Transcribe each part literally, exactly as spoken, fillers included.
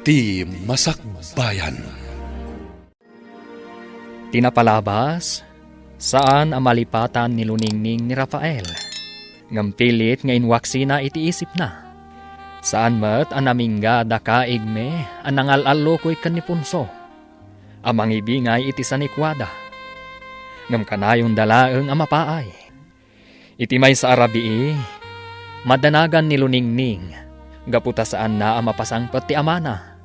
ti Masakbayan. Ti napalabas, saan a malipatan ni Luningning ni Rafael, ngem pilit nga inwaksina iti isipna. Saan met a namingga da kaigme a nangal-allukoy ken ni Punso a mangibingay iti sanikuada. Ngem kanayonda laeng a mapaay. Iti maysa a rabii, madanagan ni Luningning gapu ta saanna a mapasangpet ti amana.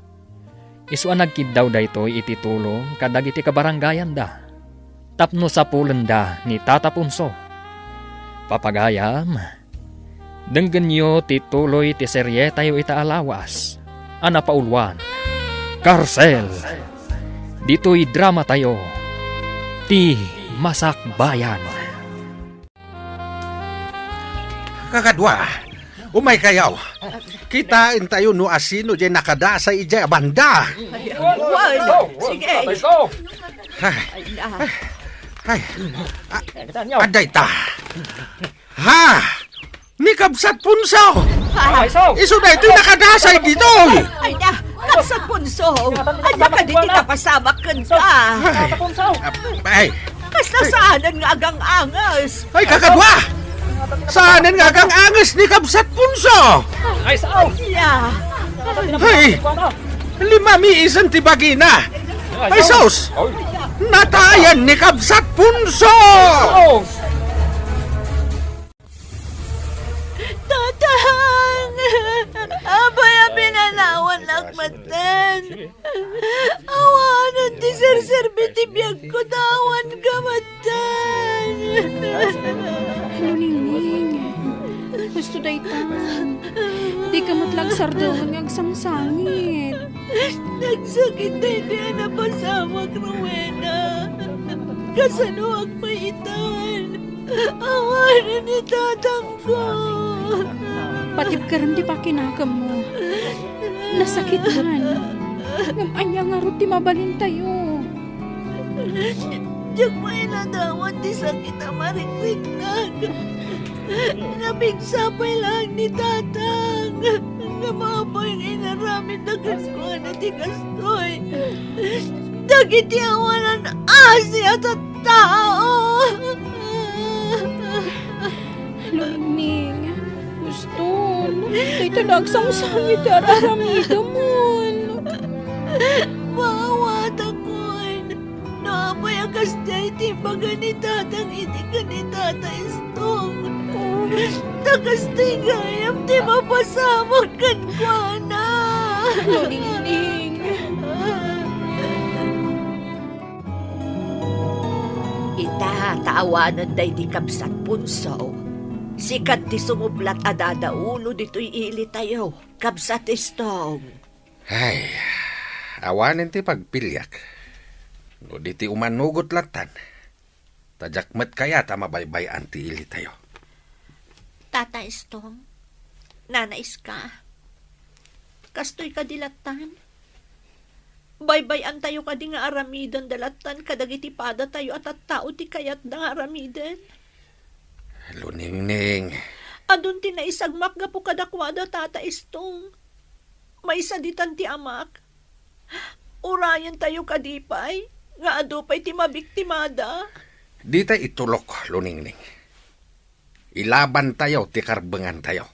Isu a nagkiddaw daytoy iti tulong kadagiti kabaranggayanda tapno sapulenda ni Tata Punso. Papagayam, denggenyo ti tuloy ti serietayo ita a lawas a napauluan, Karsel. Ditoy dramatayo, ti Masakbayan. Kakadua, umaykayo. Kitaentayo no asino diay nakadasay idiay a banda. Wen, sige. Ay, ay, adda ita. Ha? Ni Kabsat Punso! Isu daytoy nakadasay ditoy! Ay na, Kabsat Punso! Ania kadi ti napasamak kenka? Ay, Kasla saanen nga agang-anges. Ay, kakadua! Saanen nga agang-anges ni Kabsat Punso? Ay, sao? Ay, limamiisen ti bagina. Ay, sus! Natayan ni Kabsat Punso! Tatang! Apay a pinanawannak metten? Awanen ti serserbi ti biagko ta awan ka metten. Luningning, husto daytan. Dika met la agsardengen nga agsangsangit. Nagsakit daytoy a napasamak, Rowena. Kasanoak pay itan? Awanen ni tatangko. Patibkerem ti pakinakemmo. Nasakit man. Ngem ania ngarud ti mabalintayo? Diak pay nadawat ti sakit a marikriknak. Napigsa pay laeng ni tatang. Ngem apay nga inaramidda kenkuana ti kastoy? Dagiti awanan asi a tattao. Luningning, huston, dayta la agsangsangit ti ar-aramidemon. Maawatakon, no apay a kasdiay ti imbaga ni tatang idi ken ni Tata Istong. Ta kastoy gayam ti mapasamak kenkuana. Luningning. Ita, ta awanen daydi kabsat Punso, sika ti sumublat a dadaulo ditoy ilitayo, kabsat Istong. Ay, awanen ti pagpiliak. No di ti umanugot lattan, ta diak met kayat a mabaybay-an ti ilitayo. Tata Istong, Nana Iska, kastoy kadi lattan? Baybay-antayo kadi nga aramiden da lattan kadagiti padatayo a tattao ti kayatda nga aramiden? Luningning. Adun ti naisagmak gapu kadakuada, Tata Istong. Maysa ditan ti amak. Urayentayo kadi pay nga adu pay ti mabiktimada? Dita itulok, Luningning. Ilabantayo ti karbengantayo.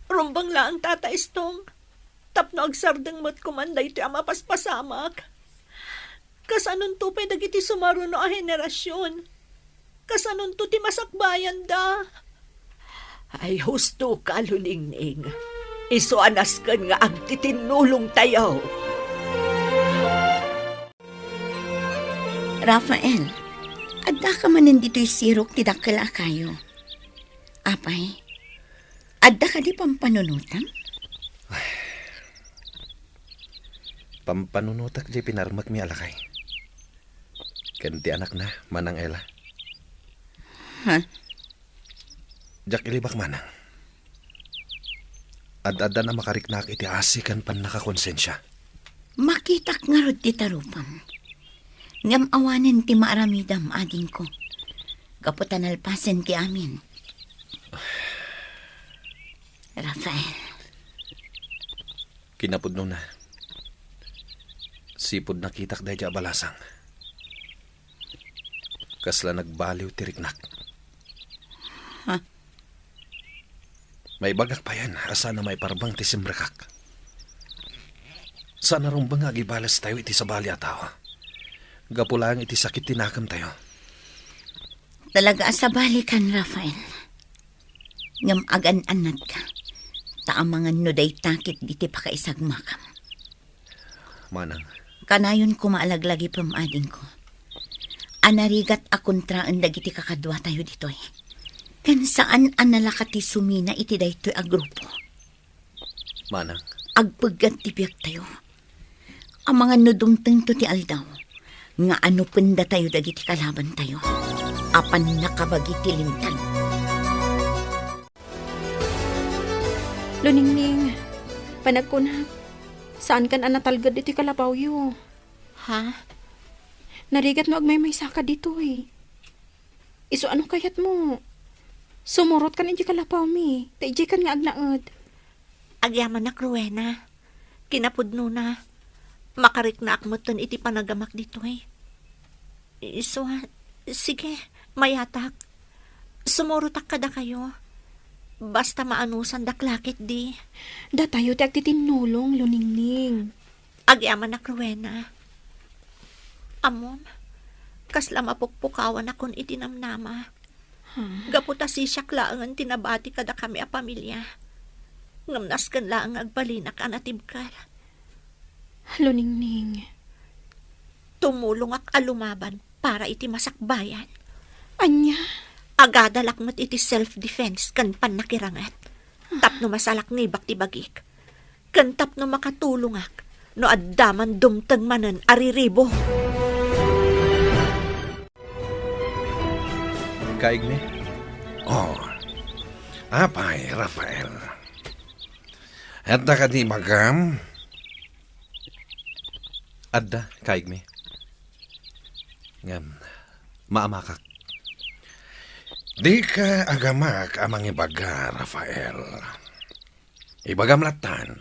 Rumbeng laeng, Tata Istong, tapno agsardeng met koman daytoy a mapaspasamak. Kasanonto pay dagiti sumaruno a henerasion? Kasanonto ti masakbayanda? Ay, husto ka, Luningning. Isu a nasken nga agtitinnulongtayo. Rafael, addaka manen ditoy sirok ti dakkel a kayo. Apay, adda kadi pampanunotam? Pampanunotak diay pinarmekmi a lakay. Ken ti anakna, Manang Ella. Ha? Diak ilibak, Manang. Ad-addan a makariknaak iti asi ken pannakakonsensia. Makitak ngarud ti tarupam. Ngem awanen ti maaramidam, adingko. Gapu ta nalpasen ti amin. Rafael. Kinapudnona, Sipud nakitak daydi a balasang, kasla nagbaliw ti riknak. Ha? Maibagak payen a saan a maiparbeng ti simrekak. Saan a rumbeng nga agibales tayo iti sabali a tao. Gapu laeng iti sakit ti nakemtayo. Talaga a sabalikan, Rafael. Ngem agan-annadka. Ta amangan no dayta ket diti pakaisagmakam. Manang. Kanayon koma a laglagipem, adingko. A narigat a kontraen dagiti kakaduatayo ditoy. Ken saan a nalaka ti sumina iti daytoy a grupo. Manang. Agpeggat ti biagtayo. Amangan no dumtengto ti aldaw nga anupendatayo dagiti kalabantayo. Apan nakabagi ti lintag. Luningning, panagkunak, saankan a natalged iti kalapawyo. Ha? Narigat no agmaymaysaka ditoy. Isu ano kayatmo? Sumurotkan iti kalapawmi, ta idiaykan nga agnaed. Agyamanak, Rowena. Kinapudnona, makariknaak metten iti panagamak ditoy. Isu a, sige, mayatak. Sumurotak kadakayo. Basta maanusandak la ketdi. Datayo ti agtitinnulong, Luningning. Agyamanak, Rowena. Ammom, kasla mapukpukawanakon iti namnama. Hmm. Gapu ta sisiak laengen ti nabati kadakami a pamilia. Ngem nasken laeng nga agbalinak a natibker. Luningning. Tumulongak a lumaban para iti masakbayan. Ania? Agadalak met iti self-defense ken pannakiranget. Tapno masalaknibak ti bagik. Ken tapno makatulongak no adda man dumteng manen a riribo. Kaigmi? Oh. Apay, Rafael. Adda kadi ibagam? Adda, kaigmi. Ngem, maamakak. Dika agamak a mangibaga, Rafael. Ibagam lattan.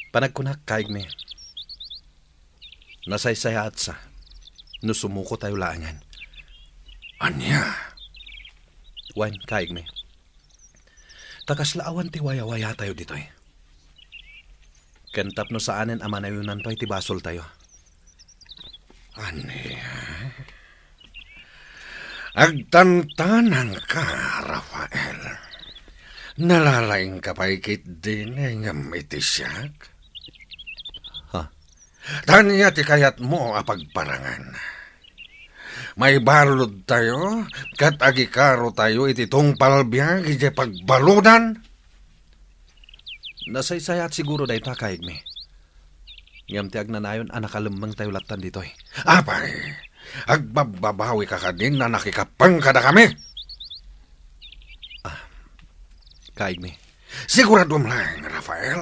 Panagkunak, kaigmi. Nasaysayaatsa no sumuko tayo laengen. Ania? Wen, kaigmi. Ta kasla awan ti wayawaya tayo ditoy. Ken tapno saanen a manayonanto iti basoltayo. Ania? Agtantanangka, Rafael. Nalalaingka pay ketdi ngem iti siak? Ha? Ania ti kayatmo a pagparangan? Maibaludtayo ket agikarotayo iti tungpal biag idiay pagbaludan? Nasaysayaat siguro dayta, kaigmi. Ngem ti agnanayon a nakalemmengtayo lattan ditoy. Apay, agbabbabawika kadin a nakikappeng kadakami? Ah, kaigmi. Siguradom laeng, Rafael.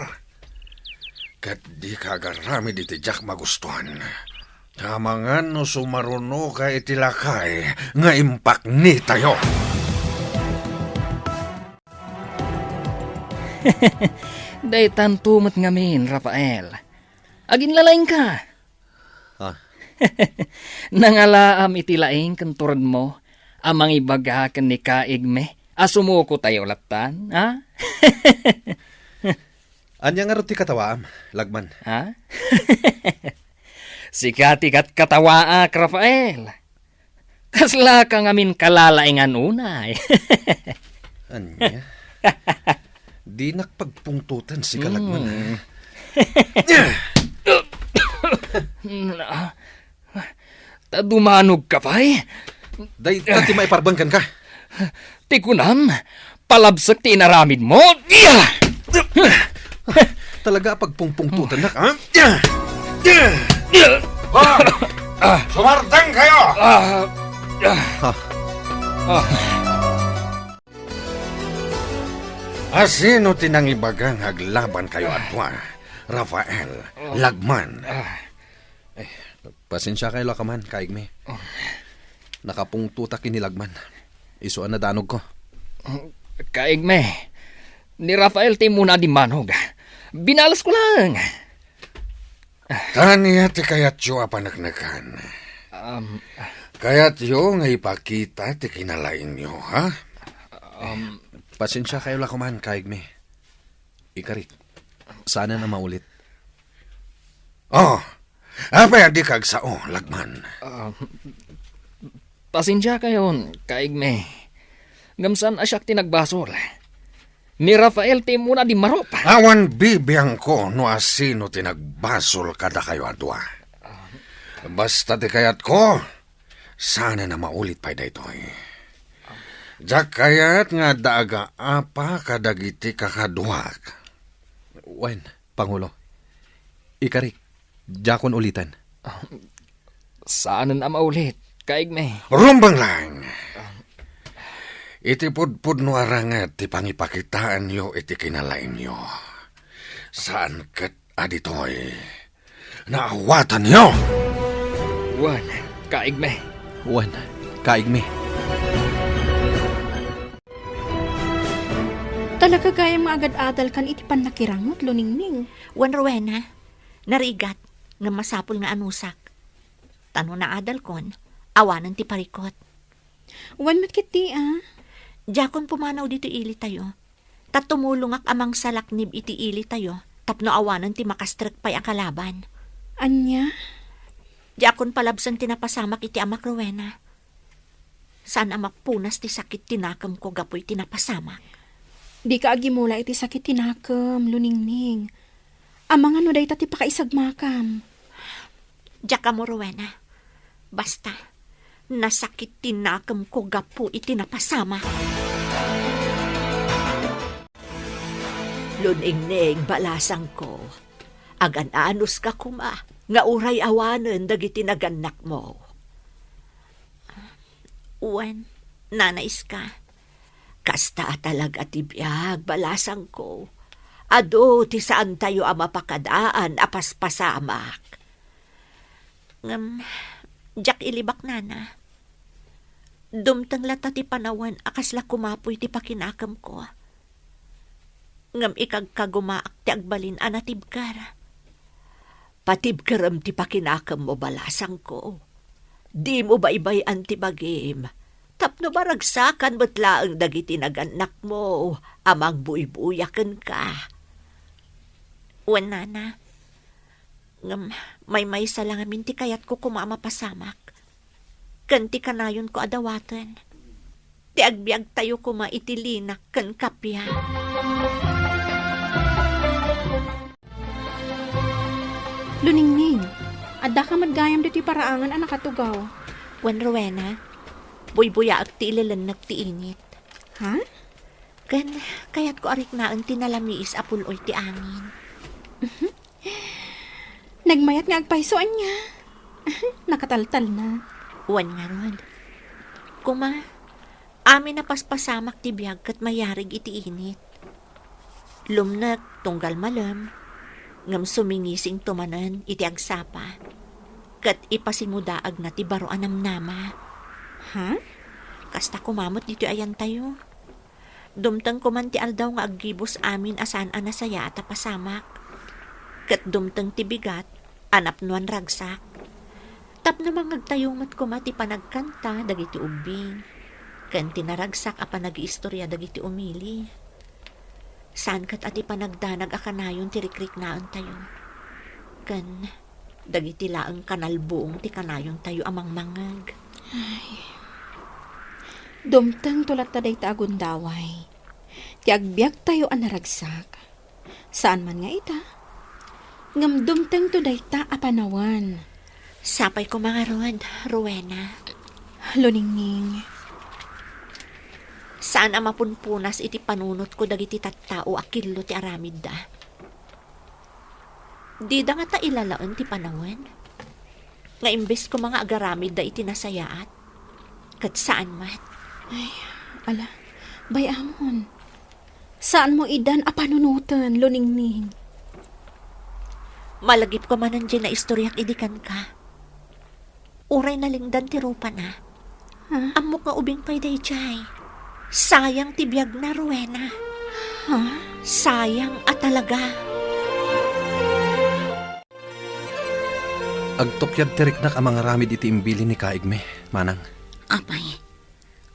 Ket dika agaramid iti diak magustuan. Amangan no sumarunoka iti lakay nga impaknitayo. Daytanto met ngamin, Rafael. Aginlalaingka. Ah. Nangalaam iti laing ken turedmo a mangibaga ken ni kaigmi a sumuko tayo lattan, ha? Ania ngarud ti katawaam, lagman? Ha? Sika ti katkatawaak, Rafael. Kaslaka ngamin kalalaingan unay. Ania? Dinak pagpungtoten, sika lagman, ha? Hmm. Ta dumanogka pay? Dayta ti maiparbeng kenka. Ti kunam, palabsek ti inaramidmo. Talaga a pagpungpungtotennak, ha? Ah! Sumardengkayo! Ah! Ah! Ah! Asino ti nangibaga nga aglabankayo a dua, Rafael, lagman? Ah. Eh, pasensiakayo la kaman, kaigmi. Oh. Nakapungtotak ken ni lagman. Isu a nadanogko. Oh, kaigmi, ni Rafael ti immuna a dimmanog. Binalesko laeng. Ta ania ti kayatyo a paneknekan? Um, Kayatyo nga ipakita ti kinalaingyo, ha? Um, Pasensiakayo la koman, kaigmi. Ikarik, saanen a maulit. Oh, apay a dika agsao, lagman? Ah, pasensiakayon, kaigmi. Ngem saan a siak ti nagbasol. Ni Rafael ti immuna a dimmarup. Awan bibiangko no asino ti nagbasol kadakayo a dua. Basta ti kayatko, saanen a maulit pay daytoy. Diak kayat nga adda agaapa kadagiti kakaduak. Wen, Pangulo. Ikarik, diakon uliten. Saanen a maulit, kaigmi. Rumbeng laeng. Iti pudpudno a rangad ti pangipakitaenyo iti kinalaingyo. Saan ket a ditoy naawatanyo. Wen, kaigmi. Wen, kaigmi. Talaga gayam nga agad-adalkan iti pannakirangutlo, Ningning. Wen, Rowena, narigat, ngem masapul nga anusak. Ta no naadalkon, awanen ti parikut. Wen met ketdi, a. Diakon pumanaw ditoy ilitayo. Ta tumulongak a mangsalaknib iti ilitayo tapno awanen ti makastrek pay a kalaban. Ania? Diakon palabsen ti napasamak iti amak, Rowena. Saan a mapunas ti sakit ti nakemko gapu iti napasamak. Dika agimula iti sakit ti nakem, Luningning. Amangan no dayta ti pakaisagmakam. Diak ammo, Rowena. Basta, nasakit ti nakemko gapu iti napasamak. Luningning, balasangko, agan-anuska koma nga uray awanen dagiti nagannakmo. Wen, Nana Iska, kasta a talaga ti biag, balasangko. Adu ti saantayo a mapakadaan a paspasamak. Ngem, diak ilibak, Nana. Dumteng latta ti panawen a kasla kumapuy ti pakinakemko. Ngem ikagkagumaak ti agbalin a natibker. Patibkerem ti pakinakemmo, balasangko. Dimo baybay-an ti bagim, tapno maragsakan met laeng dagiti nagannakmo a mangbuybuya kenka. Wen, Nana, ngem maymaysa la ngamin ti kayatko koma a mapasamak, ken ti kanayonko a dawaten. Ti agbiagtayo koma iti linak ken kappia. Luningning, addaka met gayam ditoy paraangan a nakatugaw. Wen, Rowena, buybuyaek ti ilelennek ti init. Ha? Ken kayatko a riknaen ti nalamiis a pul-oy ti angin. Nagmayat nga agpayso, ania? Nakataltalna. Wen ngarud. Koma, amin a paspasamak ti biag ket mayarig iti init. Lumnek tunggal malem, ngem sumingisingto manen iti agsapa, ket ipasingudaagna ti baro a namnama. Ha? Kasta koma met ditoy ayantayo. Dumteng koman ti aldaw nga aggibus amin a saan a nasayaat a pasamak. Ket dumteng ti bigat a napnoan ragsak. Tapno mangngegtayo met koma ti panagkanta dagiti ubbing, ken ti naragsak a panagiistoria dagiti umili. Saan ket a ti panagdanag a kanayon ti rikriknaentayo. Ken dagiti laeng kanalbuong ti kanayontayo a mangmangngeg. Ay. Dumtengto latta dayta a gundaway. Ti agbiagtayo a naragsak. Saan man nga ita, ngem dumtengto dayta a panawen. Sapay koma ngarud, Rowena. Luningning. Saan a mapunpunas iti panunotko dagiti tattao a killo ti aramidda. Dida ngata ilalaen ti panawen? Nga imbes koma nga agaramidda iti nasayaat, ket saan met. Ay, ala, bay-amon. Saanmo idan a panunoten, Luningning. Malagipko manen diay naistoriak idi kenka. Uray nalingdan ti rupana. Ha? Ammok nga ubing pay daydiay. Sayang ti biagna, Rowena. Ha? Sayang a talaga. Agtukyad ti riknak a mangaramid iti imbilin ni kaigmi, manang. Apay,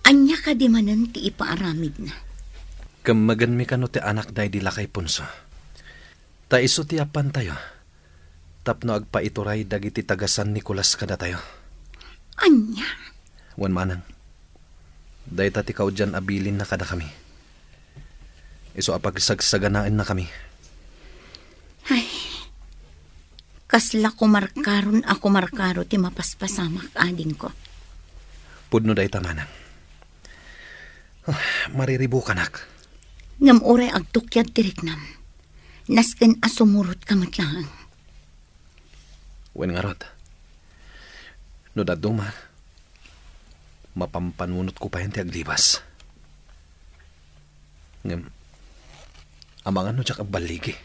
ania kadi manen ti ipaaramidna? Kemmegenmi kano ti anak daydi lakay Ponso. Ta isu ti appantayo tapno agpaituray dagiti taga San Nicolas kadatayo. Ania? Wen manang, dayta ti kaudian a bilinna kadakami. Isu a pagsagsaganaennakami. Ay, kasla kumarkaron a kumarkaro ti mapaspasamak, adingko. Pudno dayta, manang. Ah, mariribukanak. Ngem uray agtukyad ti riknam, nasken a sumurotka met laeng. Wen ngarud, no dadduma, mapampanunotko payen ti aglibas. Ngem, amangan no diak agballigi?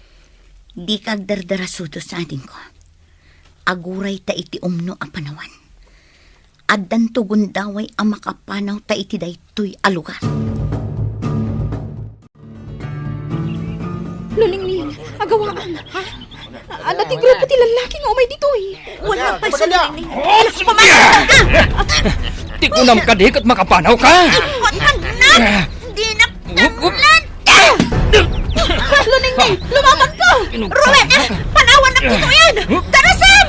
Dika agdardarasudos, adingko. Agurayta iti umno a panawan. Addanto gundaway a makapanaw ta iti daytoy a lugar. Luningning, agawaam. Ha? Adda ti grupo ti lallaki nga umay ditoy. Wen pay, Luningning. Ti kunam kadi ket makapanaw ka? Kunam na! Dinak nanglan! Luningning, lumabanka! Ruben, panawannak ditoyen! Darasem!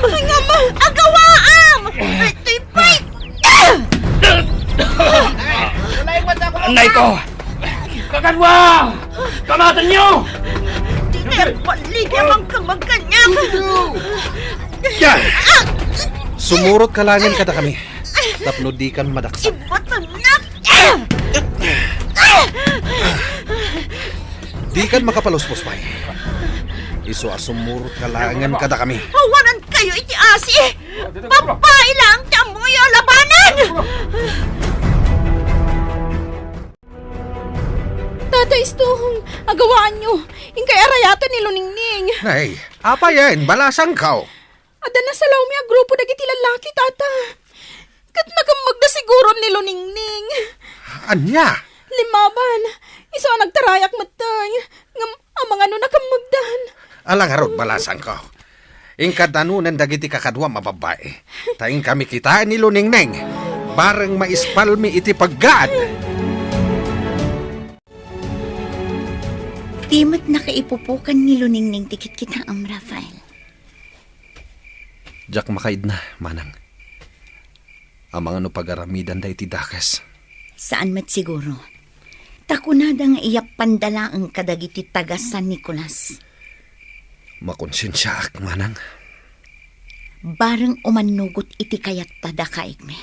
Agawaam! Ditoy pay! Anay ko! Kakadwa! Kamatenyo! Ditoy, balligi a mangkamagkaniak! Sumurotka laengen kadakami tapno dikan madaksak. Ibatannak! Dikan makapaluspos pay. Isu a sumurotka laengen kadakami. Awanankayo iti asi! Babai laeng ti ammoyo a labanen! Tata Istong, agawaanyo. Inkay arayaten ni Luningning. Nay, apayen, balasangko. Adda nasalawmi a grupo dagiti lallaki, Tata. Ket nakemmegda siguron ni Luningning. Ania? Limmaban, isu a nagtarayak metten. Ngem amangan no nakemmegdan. Ala ngarud, balasangko. Inkadanonen dagiti kakaduam a babbai. Ta inkami kitaen ni Luningning. Bareng maispalmi iti paggaad. Di met nakaipupokan ni Luningning ti kitkitaem, Rafael. Diak makaidna, manang. Amangan no pagaramidanda iti dakes. Saan met siguro. Ta kunada nga iyappanda laeng kadagiti taga San Nicolas. Makonsensiaak, manang. Bareng umannugot iti kayatta dakaigmi.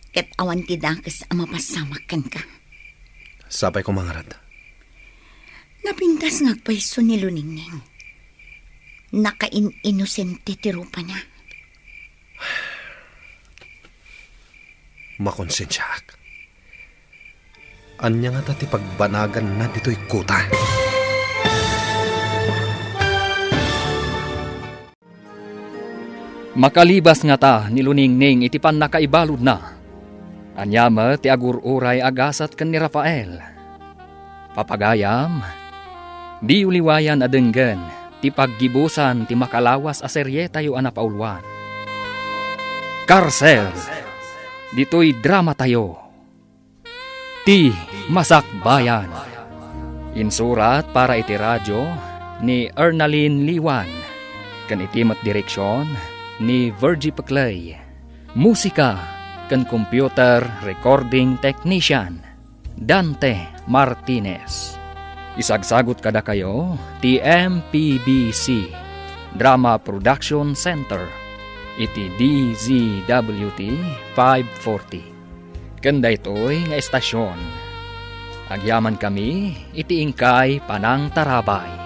Ket awan ti dakes a mapasamak kenka. Sapay ko mangarad. Napintas nga agpayso ni Luningning. Nakain-inosente ti rupana. Makonsensiaak. Ania ngata ti pagbanaganna ditoy kuta? Makalibas ngata ni Luningning iti pannakaibaludna. Ania met ti agur-uray a gasat ken ni Rafael? Papagayam, diyo liwayan a denggen ti paggibusan ti makalawas a serietayo a napauluan. Karsel, ditoy dramatayo. Ti Masakbayan. Insurat para iti radio ni Ernalyn Liwan, ken iti met direksion ni Virgie Peclay. Musika ken computer recording technician, Dante Martinez. Isagsagut kadakayo ti M P B C Drama Production Center iti D Z W T five forty. Ken daytoy nga estasion, agyamankami iti inkay panangtarabay.